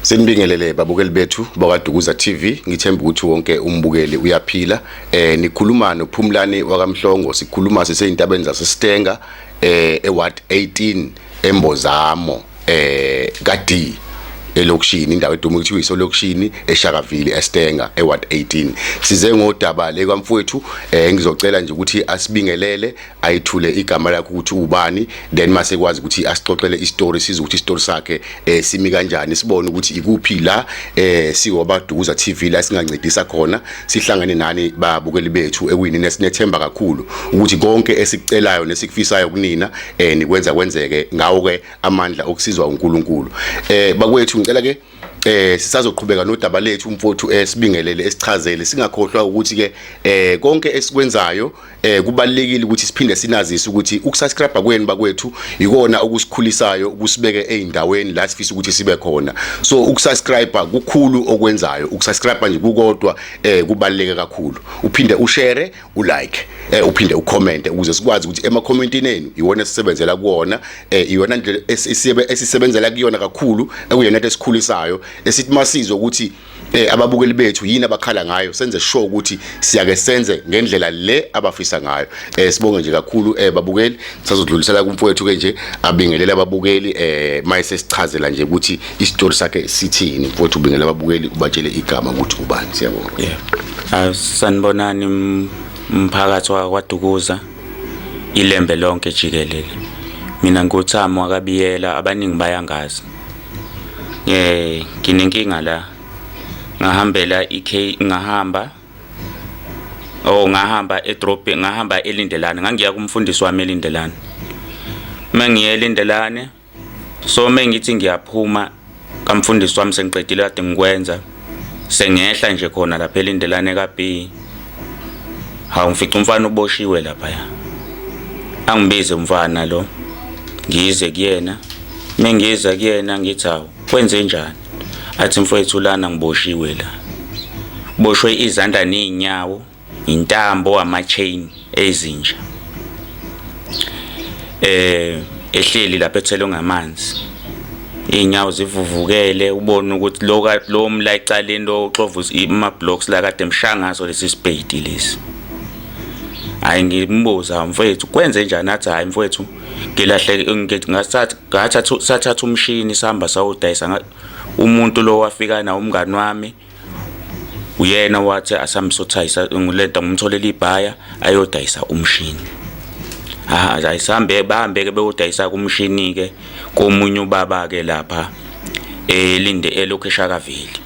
Sinibingelele babukeli bethu bakwaDukuza TV. Ngithemba ukuthi wonke umbukeli uyaphila. Nikhuluma noPhumlani wakaMhlongo, sikhuluma sisezintabeni zaseStenga, eWard 18 eMbozamo, ka D, elokishini, indawo edume kuthiwa isolokishini eShakaville, eStenga, eWard 18. Size ngodaba le kwamfowethu. Ngizocela nje ukuthi asibingelele, ayithule igama lakhe ukuthi ubani, then mase kwazi ukuthi asixoxele istory, sizwe ukuthi istory sakhe simi kanjani, sibone ukuthi ikuphi la siwobadukuza TV la singancedisa khona. Sihlangane nani babukeli bethu ekuyinini esinethemba kakhulu ukuthi konke esikucelayo nesikufisayo kunina nikwenza kwenzeke ngawo ke amandla okusizwa uNkulunkulu. Bakwethu, ngicela ke sisazoqhubeka nodaba lethu, umfowethu sibingelele, esichazele. Singakhohlwa ukuthi ke konke esikwenzayo kubalekile ukuthi siphinde sinazise ukuthi ukusubscribe kwenu bakwethu ikona okusikhulisayo, ukusibeke eindaweni la sifisa ukuthi sibe khona. So ukusubscribe kukhulu okwenzayo, ukusubscribe nje kukodwa kubaluleke kakhulu. Uphinde ushare, ulike, uphinde ucomment ukuze sikwazi ukuthi ema commentini enu iwona esisebenzela kuwona, iyona ndlela esisebenzela kuyona kakhulu, ekuyona into esikhulisayo, esithi masizwe ukuthi ababukeli bethu yini abakhala ngayo, senze sure ukuthi siyake senze ngendlela le abafisa ngayo. Sibonge nje kakhulu, babukeli. Sazodlulisela kumfowethu ke nje abingelela ababukeli, mayese sichazela nje ukuthi isitori sakhe sithini. Mfowethu, ubingelela ababukeli, ubatshele igama ukuthi ubani. Siyabonga. Yeah. Sanibonani mphakathi wakwaDukuza, iLembe lonke jikelele. Mina nguThamo wakaBiyela, abaningi bayangazi. Nginenkinga la. Ngahambela iK ngahamba Oh ngahamba edrobheni, ngahamba eLindelane, ngangiya kumfundisi wami eLindelane. Mengiye eLindelane, so mengithi ngiyaphuma kamfundisi wami, sengiqedile kade ngikwenza, sengehla nje khona lapha eLindelane ka B, hawu, ngifica umfana uboshiwe lapha. Ya, angibize umfana lo, ngize kuyena. Mengiza kuyena ngithi, "Hawu, kwenze njani?" Athi, "Mfowethu, lana ngiboshiwe la, boshwe izandla nezinyawo, intambo, ama-chain ezinja, ehleli lapha ethelwe ngamanzi, iy'nyawo zivuvukele, ubone ukuthi lo lo mla ecaleni lo uxova ama-blocks la kade emshaya ngaso lesi sipeyiti lesi." Hhayi, ngimbuza, "Mfethu, kwenze njani?" Athi, "Hhayi mfowethu, ngilahleke, ngathatha ngathatha sathatha umshini, sihamba sawudayisa. Umuntu lo wafika nawo, umngani wami, uyena wathi asambe sothayisa ngilento, ngimtholele ibhaya ayodayisa umshini." Ah, ayisambe, bahambe ke beyodayisa kumshini ke komunye ubaba ke lapha elinde elokhu eShakaville.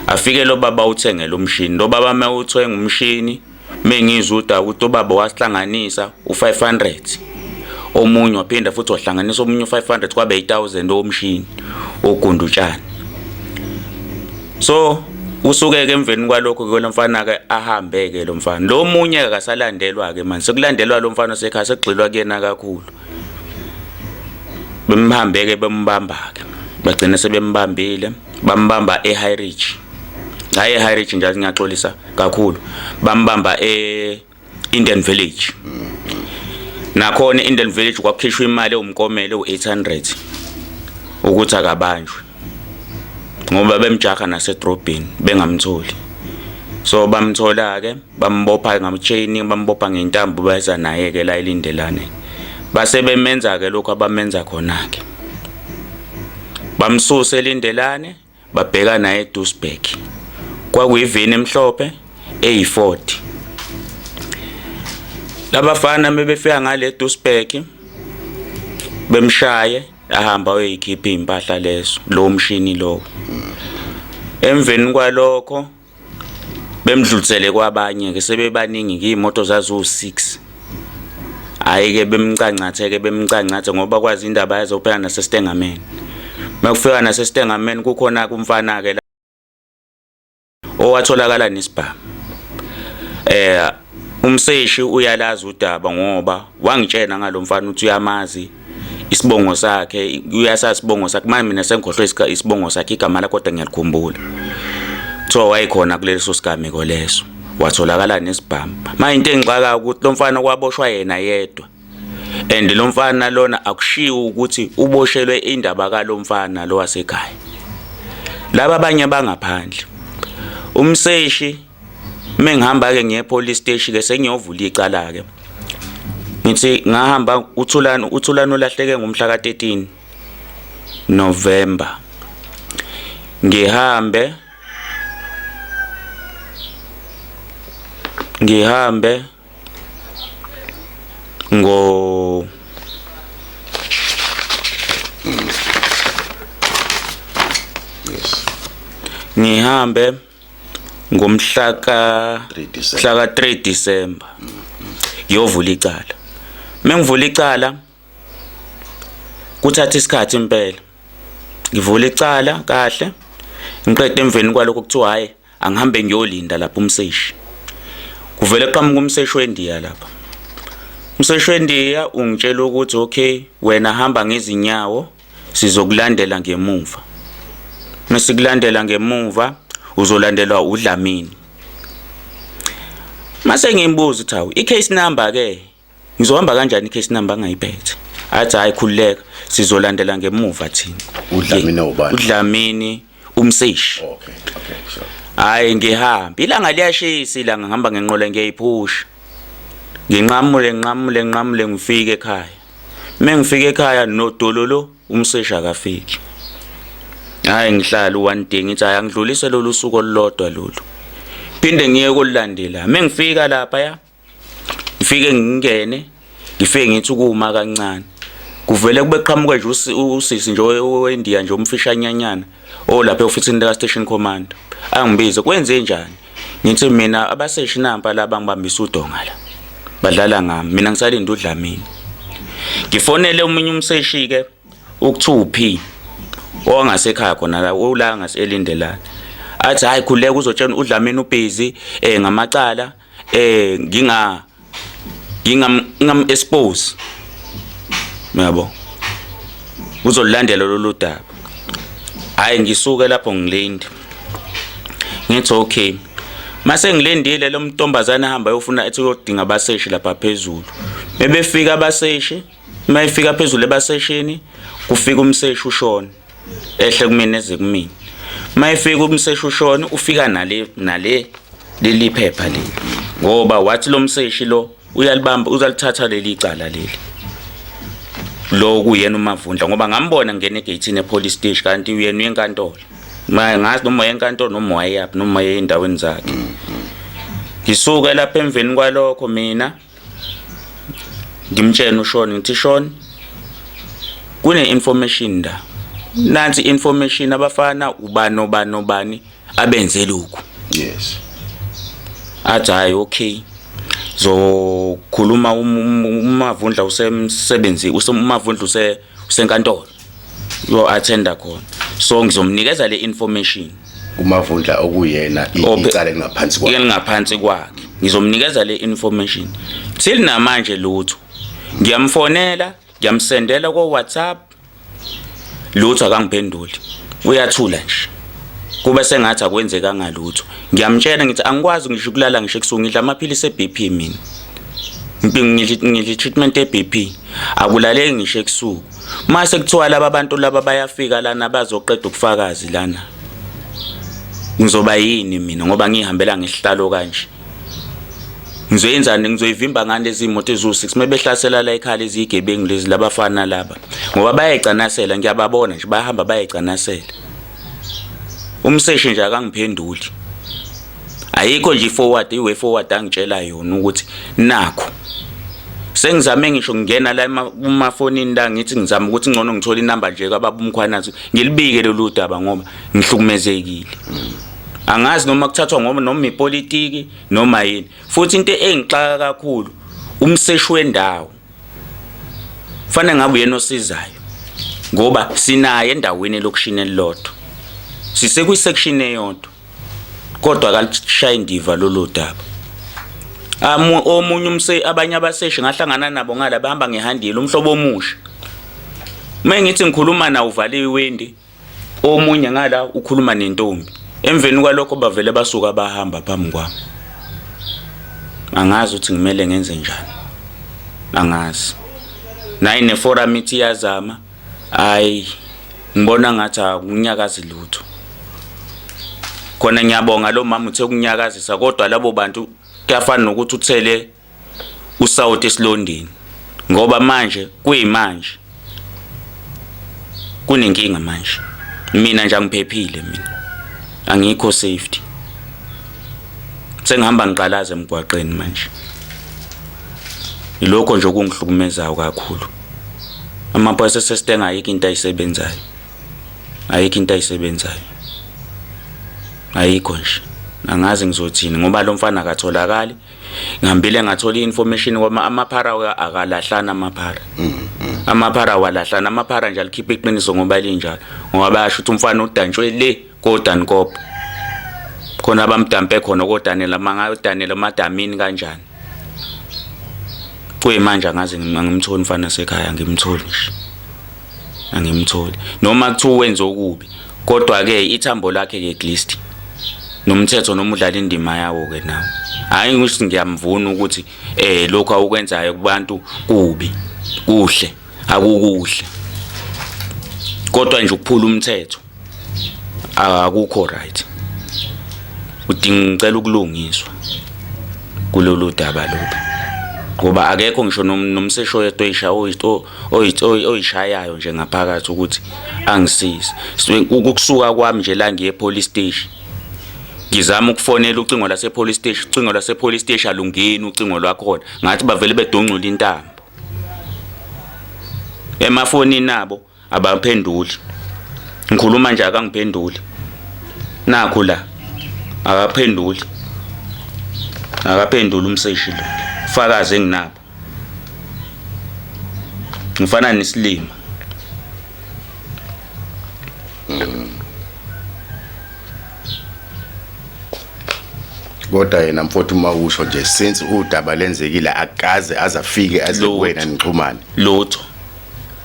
Afike lo baba uthengele umshini. Lo baba mewuthenga umshini, mengizwa udaba ukuthi ubaba wasihlanganisa u500, omunye waphinda futhi wahlanganisa omunye u500, kwabe 1000 womshini ogunda utshani. So usuke ke emveni kwalokho ke lo mfana ke ahambe ke lo mfana lo munye akasalandelwa ke manje, sekulandelwa lo mfana osekhaya, sekugxilwa kuyena kakhulu. Bemhambe ke, bembamba ke, bagcina sebembambile, bambamba eHigh Ridge, hayi eHigh Ridge nje, ngiyaxolisa kakhulu, bambamba e Indian Village. Nakhona e-Indian Village kwakukhishwa imali ewumkomelo ewu-800 ukuthi akabanjwe, ngoba bemjaha nasedrobheni bengamtholi. So bamthola-ke, bambopha ngama-chain, bambopha ngentambo, beza naye-ke la eLindelane, base bemenza-ke lokhu abamenza khona-ke. Bamsusa eLindelane, babheka naye eDuisburg. Kwakuyiveni emhlophe eyi-40. Labafana mebefika ngale Duisburg bemshaye, ahamba ayoyikhipha iy'mpahla lezo, lo mshini lowo. Emveni kwalokho bemdlulisele kwabanye-ke, sebebaningi-ke, iy'moto zaziwu-6. Hhayi-ke, bemcancathe-ke, bemcancathe ngoba kwazi indaba yazophela naseStengamen. Uma kufika naseStengamen kukhona kumfana-ke la owatholakala nesibhamu. Umseshi uyalazi udaba ngoba wangitshela ngalo mfana ukuthi uyamazi, isibongo sakhe uyasazi isibongo sakhe. Manje mina sengikhohlwe isibongo sakhe, igama lakhe kodwa ngiyalikhumbula. Kuthiwa wayekhona kuleso sigameko leso, watholakala nesibhamu. Manje into engixakayo ukuthi lo mfana kwaboshwa yena yedwa, and lo mfana lona akushiwo ukuthi uboshelwe indaba kalo mfana lo wasekhaya. Laba abanye bangaphandle. Umseshi mengihamba ke ngiye police station ke sengiyovula icala ke. Ngithi ngahamba uThulani, uThulani ulahleke ngomhla ka-13 November. Ngihambe ngihambe ngo Yes. Ngihambe ngomhla ka 3 December. Mhla ka 3 December ngiyovula icala. Mengivula icala kuthatha isikhathi impela. Ngivula icala kahle ngiqede, emveni kwalokho kuthiwa hayi, angihambe ngiyolinda lapha umseshi. Kuvele qhamuka umseshi weNdiya lapha. Umseshi weNdiya ungitshela ukuthi okay, wena hamba ngezinyawo, sizokulandela ngemuva. Mesikulandela ngemuva uzolandelwa uDlamini. Mase ngimbuza ukuthi hawu, i-case number ke ngizohamba kanjani, i-case number angayiphethe? Athi hayi, khululeka, sizolandela ngemuva thina. UDlamini ubani? UDlamini umseshi. Okay, sure. Hayi, ngihamba, ilanga liyashisa ilanga, ngihamba ngenqola, ngiyayiphusha, nginqamule nginqamule nginqamule, ngifike ekhaya. Mengifika ekhaya nodololo, umseshi akafiki. Hayi, ngihlala u-one day, ngithi hayi, angidlulise lolu suku olulodwa lolu, phinde ngiye kolulandela. Mengifika lapha ya, ngifike ngingene, ngifike ngithi ukuma kancane, kuvele kube qhamuke nje usisi nje weNdiya nje umfishanyanyana olapha e-ofisini lika station commander, angibize, kwenze njani? Ngithi mina abaseshi nampa laba ngibambisa udonga la, badlala ngami, mina ngisalinda uDlamini. Ngifonele omunye umseshi ke ukuthiwa uphi owangasekhaya khona la, ula ngaselindelana, athi hayi, khuleka, uzotshela uDlamini ubhizi ngamacala, nginga ngingam ngam expose, yabo, uzolulandela lolu daba. Hayi, ngisuke lapho ngilinde, ngithi okay. Mase ngilindile, lo mntombazane ahamba ayofuna, ethi uyodinga abaseshi lapha phezulu. Bebefika abaseshi, mayifika phezulu ebaseshini, kufika umseshi ushona ehle kumina, eze kumina. Mayifika umseshi ushona, ufika nale nale leli phepha leli, ngoba wathi lo mseshi lo uyalibamba, uzalithatha leli cala leli, lo kuyena uMavundla, ngoba ngambona ngena egate epolice station, kanti uyena uyenkantolo. Ngazi noma uyenkantolo noma wayeyaphi noma waye endaweni zakhe. Ngisuke lapha, emveni kwalokho mina ngimtshela uShon, ngithi Shon, kune information la, nansi information, abafana ubani obani obani abenze lokhu. Athi hayi, okay, zokhuluma uMavundla usemsebenzi, uMavundla usenkantolo, yo attenda khona, so ngizomnikeza le information. UMavundla okuyena icala elingaphansi kwakhe. Elingaphansi kwakhe, ngizomnikeza le information. Till namanje lutho. Ngiyamfonela, ngiyamsendela ko WhatsApp, lutho, akangiphenduli, uyathula nje, kube sengathi akwenzekanga lutho. Ngiyamtshela ngithi angikwazi ngisho ukulala ngisho ebusuku, ngidla amaphilisi e-BP mina, ngidla i-treatment e-BP, akulaleki ngisho ebusuku. Mase kuthiwa laba bantu laba bayafika lana bazoqeda ubufakazi lana, ngizoba yini mina ngoba ngihambela ngesihlalo kanje? Ngizoyenzani? Ngizoyivimba ngani lezi moto eziwu-6 mebehlasela la ekhaya lezi igebengu lezi labafana laba? Ngoba bayayicanasela, ngiyababona nje bayahamba bayayicanasela. Umseshi nje akangiphenduli, ayikho nje i-forward, i-way forward angitshela yona ukuthi nakho. Sengizame ngisho ngingena la kumafonini la, ngithi ngizama ukuthi ngcono ngithole inamba nje kababa uMkhwanazi, ngilibike lolu daba ngoba ngihlukumezekile. Angazi noma kuthathwa ngoba noma ipolitiki noma yini. Futhi into engixaka kakhulu, umseshi wendawo fanele ngabe uyena osizayo, ngoba sinaye endaweni elokishini elilodwa, sisekwi-section eyodwa, kodwa akalishayi indiva lolu daba. Omunye umse abanye abaseshi ngahlangana nabo ngala, bahamba ngehandile umhlobo omusha. Uma ngithi ngikhuluma nawo, uvale iwindi, omunye ngala ukhuluma nentombi. Emveni kwalokho bavele basuka bahamba phambi kwami. Angazi ukuthi ngimele ngenze njani, angazi. Nayi neforum ithi iyazama, hayi, ngibona ngathi akunyakazi lutho. Khona ngiyabonga lo mama uthe ukunyakazisa, kodwa labo bantu kuyafana nokuthi uthele usawoti esilondeni, ngoba manje kuyimanje kunenkinga manje. Mina nje angiphephile, mina angikho safety, sengihamba ngiqalaza emgwaqeni manje. Ilokho nje okungihlukumezayo kakhulu. Amaphoyisa eseStanger ayikho into ayisebenzayo, ayikho into ayisebenzayo, ayikho nje. Angazi ngizothini ngoba lo mfana akatholakali. Ngihambile ngathola i-information kwama amaphara, akalahlana amaphara, amaphara awalahlana amaphara nje, alikhipha iqiniso ngoba linjalo, ngoba bayasho ukuthi umfana udantshwe le koDankop, khona abamdampe khona koDanela, mangadanela emadamini kanjani. Kuyimanje angazi, angimtholi umfana sekhaya, angimtholi nje, angimtholi. Noma kuthiwa wenze okubi, kodwa-ke ithambo lakhe-ke at least nomthetho noma udlala indima yawo-ke nawo. Hhayi ukuthi ngiyamvuna ukuthi lokhu awukwenzayo kubantu kubi, kuhle akukuhle, kodwa nje ukuphula umthetho akukho right. Udinga, ngicela ukulungiswa kulolu daba lolu, ngoba akekho ngisho nomsesho oyedwa oyishayayo nje ngaphakathi ukuthi angisize. Ukusuka kwami nje la ngiye police station, ngizama ukufonela ucingo lase police station, ucingo lase police station alungeni, ucingo lwakhona ngathi bavele bedungcula intambo emafonini abo, abaphenduli. Ngikhuluma nje akangiphenduli, nakhu la akaphenduli, akaphenduli umseshi lo. Fakazi enginabo, ngifana nesilima. Kodwa yena mfowethu, uma usho nje, since udaba lenzekile akaze azafike aze Lutho. kuwena nixhumane? Lutho,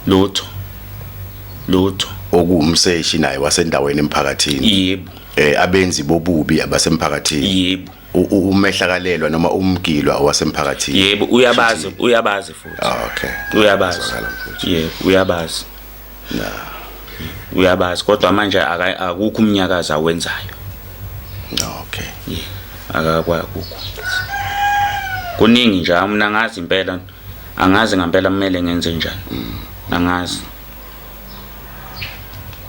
lutho, lutho. Okuwumseshi naye wasendaweni emphakathini? Yebo. Abenzi bobubi abasemphakathini? Yebo. Umehlakalelwa noma umgilwa owasemphakathini? Yebo, uyabazi, uyabazi futhi. Ah, okay. Uyabazi. Zwakala, mfowethu. Yebo, uyabazi, uyabazi, kodwa manje akukho umnyakazo awenzayo. Okay. Yeah, akakwakukho kuningi nje. Mina angazi impela, angazi ngempela kumele ngenze njani, angazi,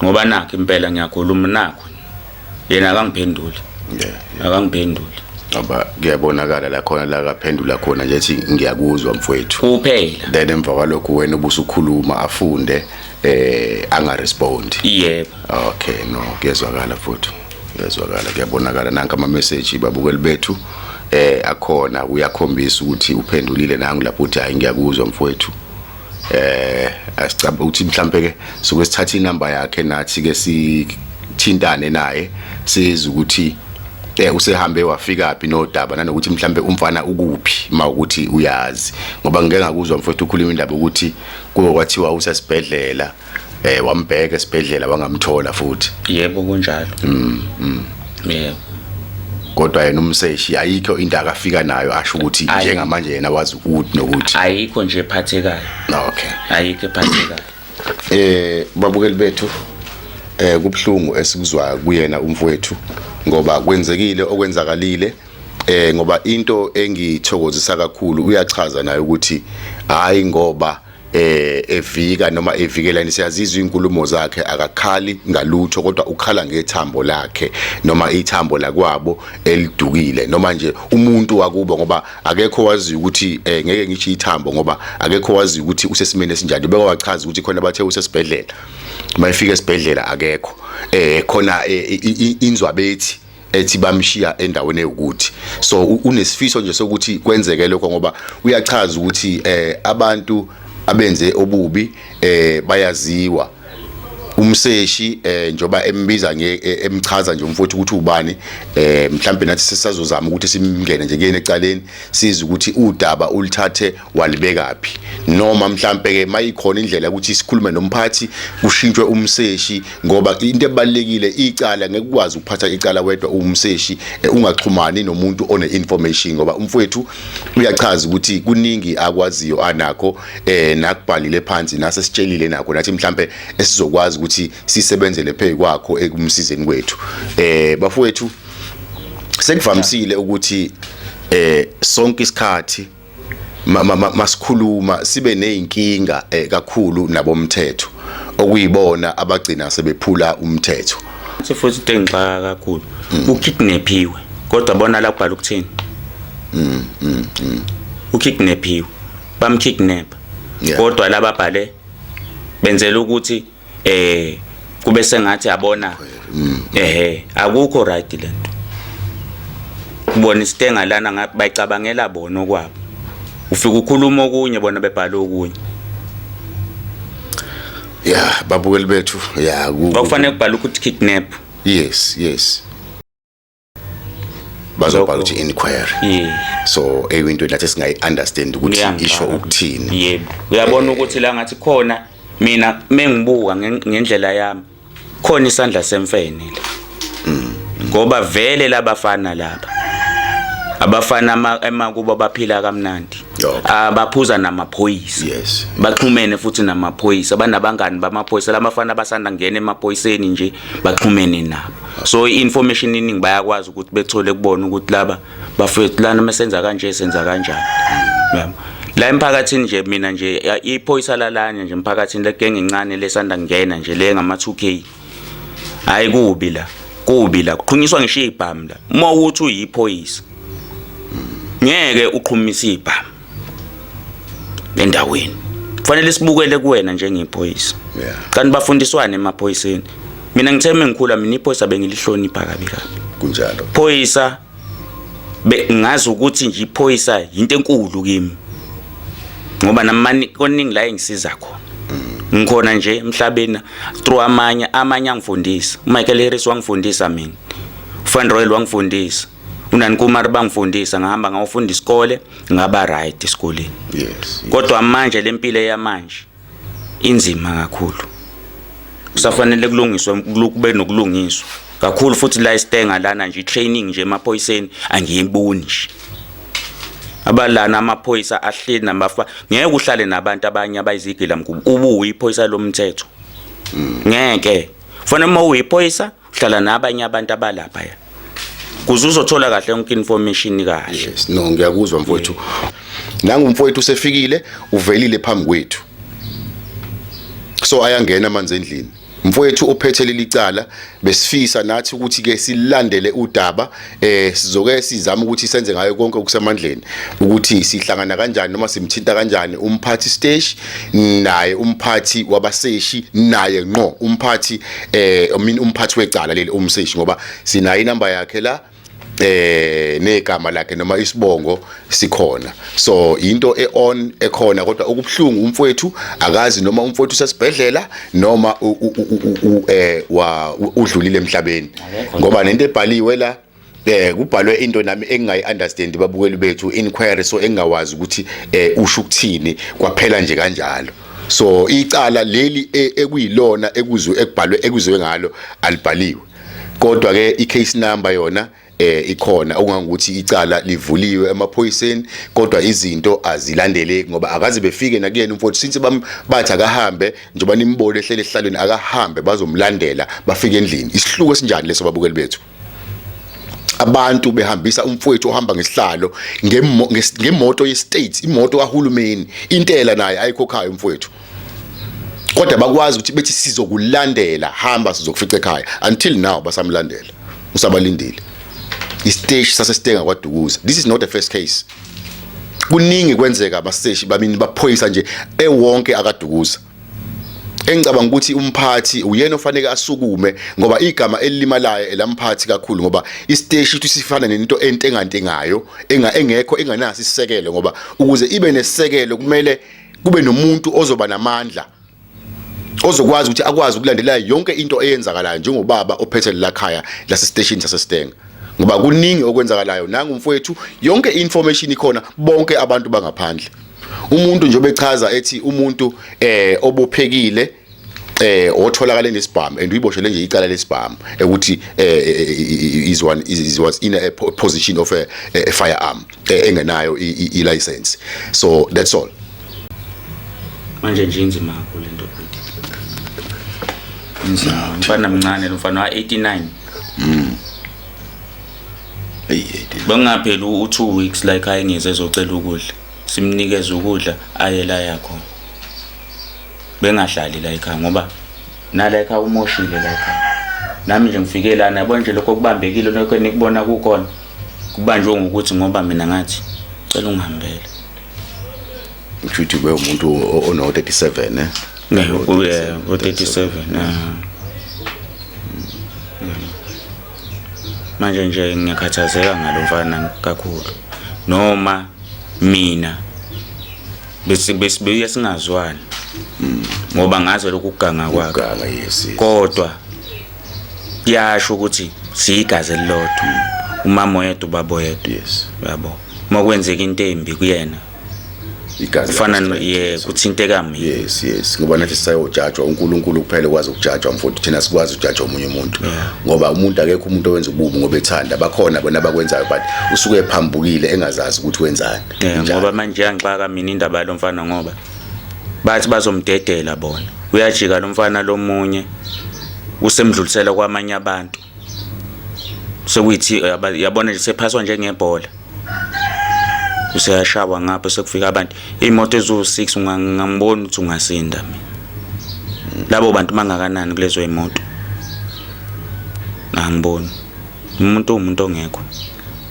ngoba nakho impela ngiyakhuluma nakho, yena akangiphenduli. Akangiphenduli. Ngoba kuyabonakala la khona la kaphendula khona nje ethi ngiyakuzwa mfowethu kuphela. Then emva kwalokho wena ubusukhuluma afunde angarespondi. Yebo. Okay, no, kuyezwakala futhi, kuyezwakala, kuyabonakala. Nanka ama message babukeli bethu akhona, uyakhombisa ukuthi uphendulile nangu lapho uthi hayi, ngiyakuzwa mfowethu. Asicaba ukuthi mhlambe ke suke sithatha inamba yakhe nathi ke sithintane naye, sizwe ukuthi usehambe wafika phi nodaba, nanokuthi mhlambe umfana ukuphi mawukuthi uyazi, ngoba ngike ngakuzwa mfowethu ukhuluma indaba ukuthi kuwe kwathiwa usesibhedlela, wambheka esibhedlela wangamthola futhi. Yebo, kunjalo, yebo. Kodwa yena umseshi ayikho into akafika nayo asho ukuthi Ayi. njengamanje yena wazi ukuthi nokuthi? Ayikho nje ephathekayo. Okay. Ayikho ephathekayo. Babukeli bethu, kubhlungu esikuzwa kuyena umfowethu, ngoba kwenzekile okwenzakalile. Ngoba into engithokozisa kakhulu, uyachaza naye ukuthi hayi, ngoba evika noma evikela, siyazizwa inkulumo zakhe, akakhali ngalutho kodwa ukhala ngethambo lakhe noma ithambo lakwabo elidukile, noma nje umuntu wakubo, ngoba akekho wazi ukuthi ngeke ngisho ithambo, ngoba akekho wazi ukuthi usesimeni esinjani. Beke wachaza ukuthi khona bathe usesibhedlela, mayifika esibhedlela akekho, khona inzwabethi ethi bamshiya endaweni ewukuthi. So unesifiso nje sokuthi kwenzeke lokho, ngoba uyachaza ukuthi abantu abenze obubi bayaziwa. Umseshi njoba embiza nge emchaza nje umfowethu ukuthi ubani, mhlambe nathi sisazozama ukuthi simngene nje kuyena ecaleni, sizwe ukuthi udaba ulithathe walibekaphi, noma mhlambe ke mayikhona indlela ukuthi sikhulume nomphathi kushintshwe umseshi, ngoba into ebalekile icala ngeke ukwazi ukuphatha icala wedwa umseshi ungaxhumani nomuntu one information, ngoba umfowethu uyachaza ukuthi kuningi akwaziyo anakho, nakubhalile phansi, nase sitshelile nakho nathi mhlambe esizokwazi. ukuthi sisebenzele phezu kwakho ekumsizeni kwethu. Bafowethu, sekuvamisile ukuthi sonke isikhathi masikhuluma sibe nezinkinga kakhulu nabomthetho, okuyibona abagcina sebephula umthetho. Futhi into engixaka kakhulu, ukidnapiwe, kodwa bona la kubhala ukuthini? Ukidnapiwe, bamkidnap, kodwa lababhale benzela ukuthi kube sengathi yabona akukho right lento. Kubona isitenga lana bayicabangela bona okwabo, ufika ukhuluma okunye, bona bebhala okunye. Yeah, babukeli bethu, yeah. Kwakufanele kubhala ukuthi kidnap. Yes, bazobhala ukuthi inquiry. So eyinto nathi singayi understand ukuthi isho ukuthini. Yebo, uyabona ukuthi la ngathi khona, mina mengibuka ngendlela yami, khona isandla semfene la, ngoba vele labafana laba, abafana emakubo baphila kamnandi, abaphuza namaphoyisa, baxhumene futhi namaphoyisa, banabangani bamaphoyisa. Lamafana abasanda ngena emaphoyiseni nje baxhumene nabo, so i-information iningi bayakwazi ukuthi bethole kubona ukuthi laba bafethu lana mesenza kanje, senza kanjani, yabo. La emphakathini nje, mina nje iphoyisa lalanye nje emphakathini, legenge encane lesanda kungena nje le ngama 2K, hayi kubi la, kubi la, kuqhunyiswa ngisho ibhamu la. Uma uthi uyiphoyisa, ngeke uqhumise ibhamu endaweni, kufanele sibukele kuwena njengephoyisa. Kanti bafundiswane emaphoyiseni? Mina ngithe mengikhula, mina iphoyisa bengilihlonipha kabi kabi. Phoyisa ngazi ukuthi nje iphoyisa into enkulu kimi, ngoba namani koningi la engisiza khona, ngikhona nje emhlabeni through amanye angifundisa. uMichael Harris wangifundisa mina, uFan Royal wangifundisa, uNani Kumar bangifundisa, ngahamba ngawufunda isikole, ngaba right esikoleni. Kodwa manje lempilo yamanje inzima kakhulu, kusafanele kulungiswe, kube nokulungiswa kakhulu futhi la isitenga lana nje, i-training nje emaphoyiseni angiyiboni nje. Abalana amaphoyisa ahleli nabafa, ngeke uhlale nabantu abanye abayizigila mkhuba ubu uyiphoyisa lomthetho, ngeke. Kufanele uma uyiphoyisa uhlala nabanye abantu abalapha ya, kuze uzothola kahle yonke information kahle. Yes, no, ngiyakuzwa mfowethu. Nangu mfowethu usefikile, uvelile phambi kwethu, so ayangena amanzi endlini. Mfowethu ophethe leli cala, besifisa nathi ukuthi ke silandele udaba, sizoke sizama ukuthi senze ngayo konke okusemandleni ukuthi sihlangana kanjani noma simthinta kanjani umphathi station, naye umphathi wabaseshi, naye ngqo umphathi, I mean umphathi wecala leli, umseshi, ngoba sinayo inamba yakhe la, negama lakhe noma isibongo sikhona. So into e-on ekhona, kodwa okubhlungu umfowethu akazi noma umfowethu usesibhedlela noma wa udlulile emhlabeni, ngoba nento ebhaliwe la, kubhalwe into nami engingayi understand, babukeli bethu, inquiry, so engingawazi ukuthi usho ukuthini kwaphela nje kanjalo. So icala leli ekuyilona ekuzwe ekubhalwe ekuzwe ngalo alibhaliwe, kodwa ke i-case number yona ikhona, okungangokuthi icala livuliwe emaphoyiseni, kodwa izinto azilandeleki ngoba akaze befike nakuyena umfowethu since bathi akahambe. Njengoba nimbone ehlele esihlalweni, akahambe, bazomlandela bafike endlini. Isihluku esinjani leso, babukeli bethu? Abantu behambisa umfowethu ohamba ngesihlalo ngemoto ye-state, imoto kahulumeni, intela naye ayikhokhayo umfowethu, kodwa bakwazi ukuthi bethi sizokulandela, hamba, sizokufica ekhaya. Until now basamlandela, usabalindile. Isiteshi sasesitenga kwaDukuza, this is not the first case, kuningi kwenzeka. Abaseshi bamini baphoyisa nje ewonke akaDukuza, engicabanga ukuthi umphathi uyena ofanele asukume, ngoba igama elilimalayo elamphathi kakhulu, ngoba isiteshi ukuthi sifana nento entengantengayo, engekho, enganaso isisekelo, ngoba ukuze ibe nesisekelo kumele kube nomuntu ozoba namandla, ozokwazi ukuthi akwazi ukulandela yonke into eyenzakalayo njengobaba ophethe la khaya lasesiteshini sasesitenga, ngoba kuningi okwenzakalayo. Nangu umfowethu, yonke information ikhona, bonke abantu bangaphandle. Umuntu nje obechaza ethi umuntu obophekile, otholakala nesibhamu, and uyiboshele nje icala lesibhamu ukuthi is one is was in a position of a firearm engenayo i license, so that's all. Manje nje inzima kakhulu lento, bhuti. Inzima. Umfana mncane lo mfana wa 89. Hey, hey. Bengapheli u2 weeks la ekhaya engeze ezocela ukudla. Simnikeze ukudla aye la yakhona. Bengahlali la ekhaya ngoba nala ekhaya umoshile la ekhaya. Nami nje ngifike lana yabona nje lokho kubambekile lokho enikubona kukhona. Kubanjwe ngokuthi ngoba mina ngathi cela ungihambele. Usho ukuthi ube umuntu ono 37 eh? Yeah, ngo-37. Manje nje ngiyakhathazeka ngalo mfana kakhulu. Noma mina bese besibuye singazwani. Ngoba ngazi lokhu kuganga kwakhe. Uganga, yes. Kodwa kuyasho ukuthi siyigazi elilodwa. Umama oyedwa, ubaba oyedwa. Yabo. Uma kwenzeka into embi kuyena Igazi kufana lakho ye kuthinteka mina. Yes, ngoba nathi sisayojajwa uNkulunkulu kuphela okwazi ukujajwa mfowethu, thina sikwazi ukujaja omunye umuntu. Ngoba umuntu akekho umuntu owenza ububi ngoba ethanda, bakhona bona abakwenzayo, but usuke ephambukile engazazi ukuthi wenzani. Yeah, ngoba manje iyangixaka mina indaba yalo mfana ngoba bathi bazomdedela bona. Uyajika lo mfana lomunye usemdlulisela kwamanye abantu. Sekuyithi yabona nje sephaswa njengebhola. Useyashawa ngapha sekufika abantu imoto eziwu6 ungangibona ukuthi ungasinda mina. Labo bantu mangakanani kulezo imoto? Angiboni. Umuntu ongekho.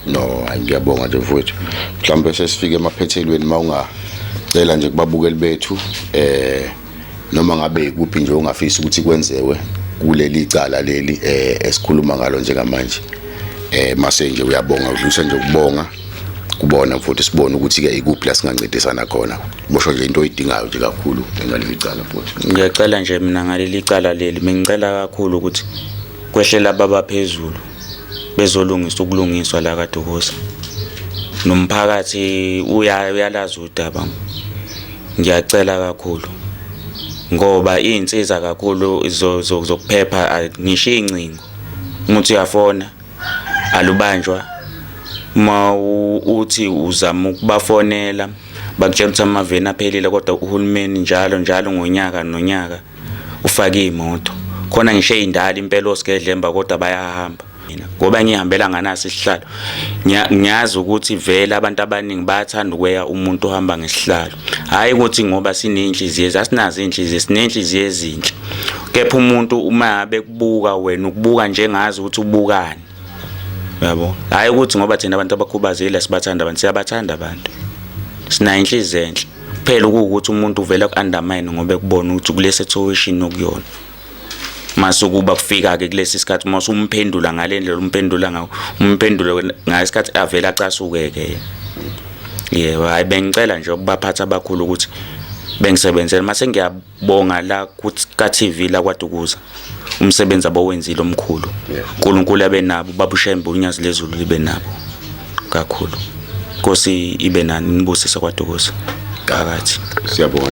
No, hayi ngiyabonga nje mfowethu. Mhlawumbe sesifike emaphethelweni, mawungacela nje kubabukeli bethu noma ngabe ikuphi nje ongafisa ukuthi kwenzewe kuleli cala leli esikhuluma ngalo njengamanje. Mase nje uyabonga, udlulisa nje ukubonga kubona mfowethu, sibone ukuthi ke ikuphi la singancedisana khona. Bosho nje into oyidingayo nje kakhulu ngaleli cala mfowethu. Ngiyacela nje mina ngaleli cala leli, bengicela kakhulu ukuthi kwehlela baba phezulu bezolungisa ukulungiswa la kaDukuza. Nomphakathi uyalazi udaba. Ngiyacela kakhulu ngoba iy'nsiza kakhulu zokuphepha, ngisho iy'ncingo uma uthi uyafona alubanjwa, uma uthi uzama ukubafonela bakutshela ukuthi amaveni aphelile, kodwa uhulumeni njalo njalo ngonyaka nonyaka ufake iy'moto khona, ngisho ey'ndala impela osigedlemba, kodwa bayahamba. Mina ngoba ngihambela nganaso isihlalo, ngiyazi ukuthi vele abantu abaningi bayathanda ukweya umuntu ohamba ngesihlalo. Hhayi ukuthi ngoba siney'nhliziyo, asinazo iy'nhliziyo, siney'nhliziyo ezinhle, kepha umuntu uma ngabe kubuka wena ukubuka njengazi ukuthi ubukani, yabo. Hhayi ukuthi ngoba thina abantu abakhubazekile sibathanda abantu, siyabathanda abantu, sinayo inhliziyo enhle kuphela, ukuwukuthi umuntu uvela ku-undermine ngoba ekubona ukuthi kule situation okuyona. Masukuba kufika-ke kulesi sikhathi uma usumphendula ngale ndlela umphendula ngawo, umphendule ngasikhathi avele acasuke-ke. Yebo, hhayi bengicela nje ukubaphatha abakhulu ukuthi bengisebenzele. Mase ngiyabonga la ka-TV la kwaDukuza, umsebenzi abawenzile omkhulu. uNkulunkulu abe nabo, babushembe unyazi lezulu libe nabo kakhulu. Nkosi ibe nani, nibusise kwaDukuza phakathi. Siyabonga.